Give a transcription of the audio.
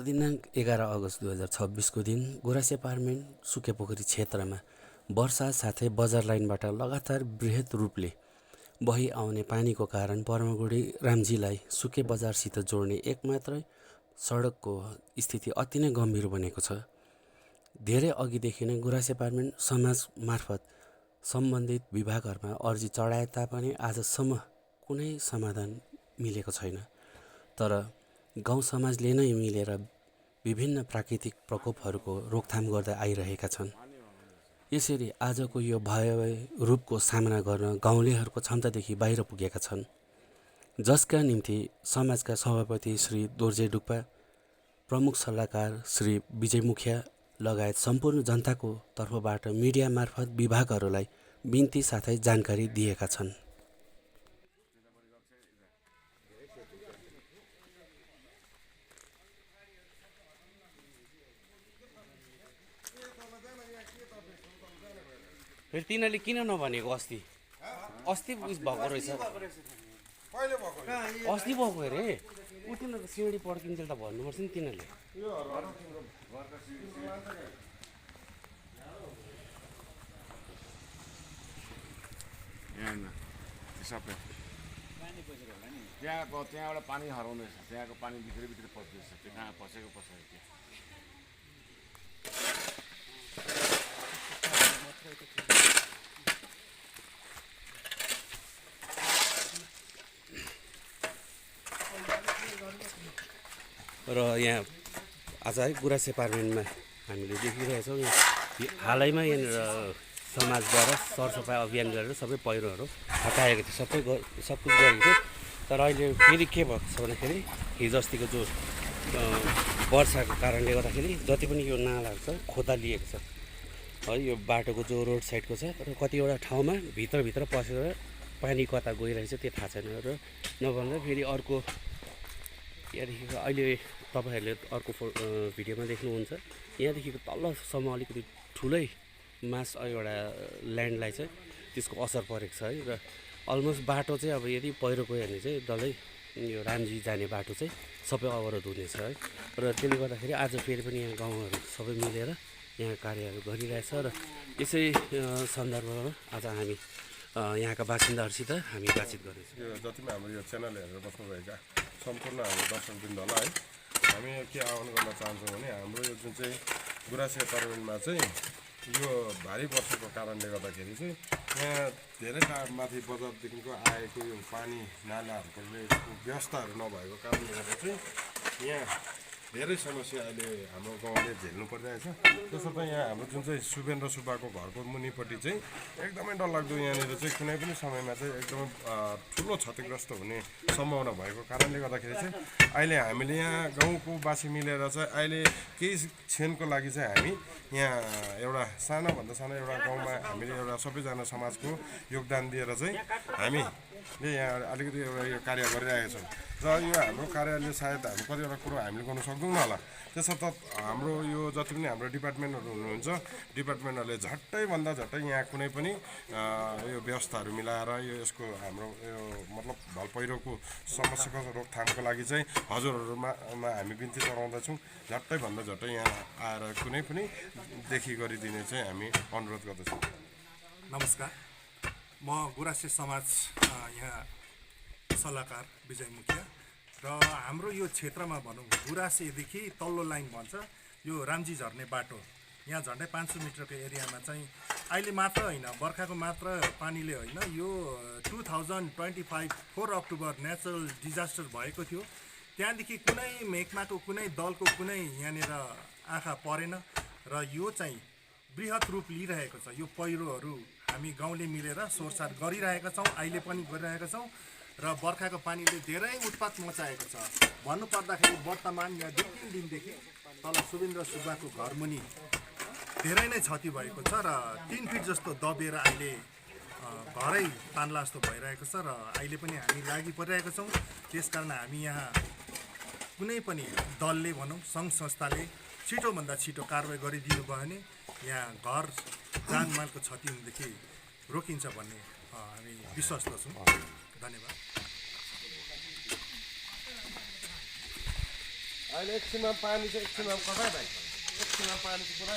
दिनाङ्क 11 अगस्त 2026 को दिन गुराँस अपार्टमेन्ट सुकेपोखरी क्षेत्रमा वर्षा साथै बजार लाइनबाट लगातार बृहत रूपले बही आउने पानीको कारण परमगुडी रामजीलाई सुके बजारसित जोड्ने एकमात्र सडकको स्थिति अति नै गम्भीर बनेको छ। धेरै अघिदेखि नै गुराँस अपार्टमेन्ट समाज मार्फत सम्बन्धित विभागहरूमा अर्जी चढाए तापनि आजसम्म कुनै समाधान मिलेको छैन। तर गाउँ समाजले नै मिलेर विभिन्न प्राकृतिक प्रकोपहरूको रोकथाम गर्दै आइरहेका छन्। यसरी आजको यो भयावह रूपको सामना गर्न गाउँलेहरूको क्षमतादेखि बाहिर पुगेका छन्, जसका निम्ति समाजका सभापति श्री दोर्जे डुक्पा, प्रमुख सल्लाहकार श्री विजय मुखिया लगायत सम्पूर्ण जनताको तर्फबाट मिडिया मार्फत विभागहरूलाई बिन्ती साथै जानकारी दिएका छन्। फेरि तिनीहरूले किन नभनेको अस्ति उस भएको रहेछ, अस्ति भएको अरे ऊ तिनीहरूको सिँढी पड्किन्छ त भन्नुपर्छ नि तिनीहरूले। त्यहाँबाट पानी हराउँदैछ, त्यहाँको पानी भित्र पस्दैछ, त्यो कहाँ पसेको त्यो र यहाँ आज है गुराँस अपार्टमेन्टमा हामीले देखिरहेछौँ। हालैमा यहाँनिर समाजद्वारा सरसफाइ अभियान गरेर सबै पहिरोहरू हटाएको थियो, सब कुछ गरेको थियो। तर अहिले फेरि के भएको छ भन्दाखेरि हिजो अस्तिको जो वर्षाको कारणले गर्दाखेरि जति पनि यो नालाहरू छ खोदालिएको छ है। यो बाटोको जो रोड साइडको छ, तर कतिवटा ठाउँमा भित्रभित्र पसेर पानी कता गइरहेछ त्यो थाहा छैन। र नभन्दा फेरि अर्को यहाँदेखिको अहिले तपाईँहरूले अर्को भिडियोमा देख्नुहुन्छ, यहाँदेखिको तलसम्म अलिकति ठुलै मास एउटा ल्यान्डलाई चाहिँ त्यसको असर परेको छ है। र अलमोस्ट बाटो चाहिँ अब यदि पहिरो गयो भने चाहिँ डल्लै यो रामजी जाने बाटो चाहिँ सबै अवरोध हुनेछ है। र त्यसले गर्दाखेरि आज फेरि पनि यहाँ गाउँहरू सबै मिलेर यहाँ कार्यहरू गरिरहेछ। र यसै सन्दर्भमा आज हामी यहाँका बासिन्दाहरूसित हामी बातचित गर्नेछौँ। यो जति पनि हाम्रो यो च्यानल हेरेर बस्नुभएका सम्पूर्ण हाम्रो दर्शकवृन्दलाई है, हामी के आह्वान गर्न चाहन्छौँ भने हाम्रो यो जुन चाहिँ गुराँस अपार्टमेन्टमा चाहिँ यो भारी वर्षाको कारणले गर्दाखेरि चाहिँ यहाँ धेरै माथि बजारदेखिको आएको यो पानी नालाहरूको व्यवस्थाहरू नभएको कारणले गर्दा चाहिँ यहाँ धेरै समस्या अहिले हाम्रो गाउँले झेल्नु परिरहेछ। त्यसर्थ यहाँ हाम्रो जुन चाहिँ सुबेन्द्र सुब्बाको घरको मुनिपट्टि चाहिँ एकदमै डरलाग्दो यहाँनिर चाहिँ कुनै पनि समयमा चाहिँ एकदमै ठुलो क्षतिग्रस्त हुने सम्भावना भएको कारणले गर्दाखेरि चाहिँ अहिले हामीले यहाँ गाउँको बासी मिलेर चाहिँ अहिले केही क्षणको लागि चाहिँ हामी यहाँ एउटा सानोभन्दा सानो एउटा गाउँमा हामीले एउटा सबैजना समाजको योगदान दिएर चाहिँ हामीले यहाँ अलिकति एउटा यो कार्य गरिरहेका छौँ। र यो हाम्रो कार्यले सायद हामी कतिवटा कुरो हामीले गर्नु सक्दैनौँ होला। त्यसर्थ हाम्रो यो जति पनि हाम्रो डिपार्टमेन्टहरू हुनुहुन्छ, डिपार्टमेन्टहरूले झट्टैभन्दा झट्टै यहाँ कुनै पनि यो व्यवस्थाहरू मिलाएर यसको हाम्रो यो मतलब भल पहिरोको समस्याको रोकथामको लागि चाहिँ हजुरहरूमा हामी बिन्ती चढाउँदछौँ। झट्टैभन्दा झट्टै यहाँ आएर कुनै पनि देखि गरिदिने चाहिँ हामी अनुरोध गर्दछौँ। नमस्कार, म गुराँस समाज यहाँ सल्लाहकार विजय मुखिया र हाम्रो यो क्षेत्रमा भनौँ गुराँसदेखि तल्लो लाइन भन्छ यो रामजी झर्ने बाटो, यहाँ झन्डै 500 मिटरको एरियामा चाहिँ अहिले मात्र होइन, बर्खाको मात्र पानीले होइन, यो 2025 4 अक्टोबर नेचुरल डिजास्टर भएको थियो। त्यहाँदेखि कुनै महकमाको कुनै दलको कुनै यहाँनिर आँखा परेन र यो चाहिँ बृहत रूप लिइरहेको छ। यो पहिरोहरू हामी गाउँले मिलेर सोरसार गरिरहेका छौँ, अहिले पनि गरिरहेका छौँ। र बर्खाको पानीले धेरै उत्पात मचाएको छ। भन्नुपर्दाखेरि वर्तमान यहाँ 2-3 दिनदेखि तल सुबेन्द्र सुब्बाको घरमुनि धेरै नै क्षति भएको छ र 3 फिट जस्तो दबेर अहिले घरै तान्ला जस्तो भइरहेको छ। र अहिले पनि हामी लागि परिरहेका छौँ। त्यसकारण हामी यहाँ कुनै पनि दलले भनौँ सङ्घ संस्थाले छिटोभन्दा छिटो कारवाही गरिदिनु भयो भने यहाँ घर जानमालको क्षति हुनेदेखि रोकिन्छ भन्ने हामी विश्वास गर्छौँ। धन्यवाद। अहिले एकछिनमा पानी चाहिँ एकछिनमा कता भाइ एकछिनमा पानी चाहिँ पुरा